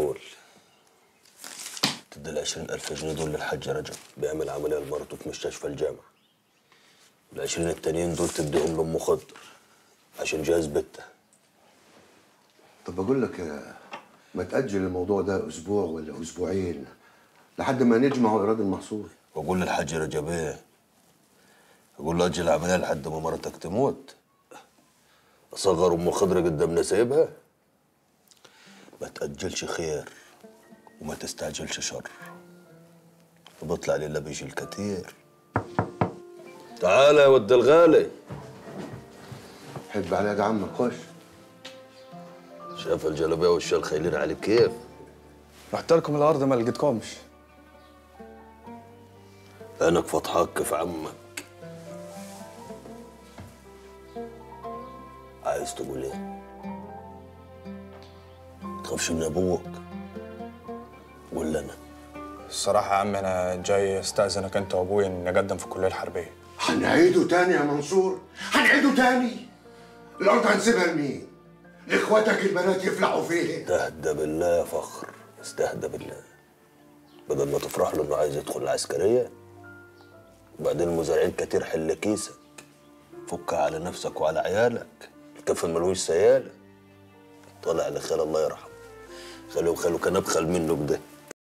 دول تدي ال 20,000 جنيه دول للحاج رجب، بيعمل عملية لمرته في مستشفى الجامعة. ال 20 التانيين دول تديهم لأم خضر عشان جهاز بيتها. طب بقول لك ما تأجل الموضوع ده أسبوع ولا أسبوعين لحد ما نجمع إيراد المحصول. وأقول للحاج رجب إيه؟ أقول له أجل العملية لحد ما مرتك تموت؟ أصغر أم خضر قدام نسيبها؟ ما تأجلش خير وما تستعجلش شر. وبطلع لله بيجي الكثير. تعالى يا ود الغالي. حب على يد عمك، خش. شاف الجلابية والشال خايلين عليك كيف؟ رحت لكم الارض ما لقيتكمش. عينك فضحك في عمك. عايز تقول ايه؟ ما تخافش من ابوك ولا انا؟ الصراحة يا عم انا جاي استاذنك انت وابويا ان اقدم في الكلية الحربية. هنعيده تاني يا منصور، هنعيده تاني. الارض هنسيبها لمين؟ لاخواتك البنات يفلحوا فيه. استهدى بالله يا فخر، استهدى بالله. بدل ما تفرح له انه عايز يدخل العسكرية، وبعدين المزارعين كتير حل كيسك، فكها على نفسك وعلى عيالك، الكفن ملوش سياله. طالع لخال الله يرحمه، خاله وخاله كان ابخل منه بده.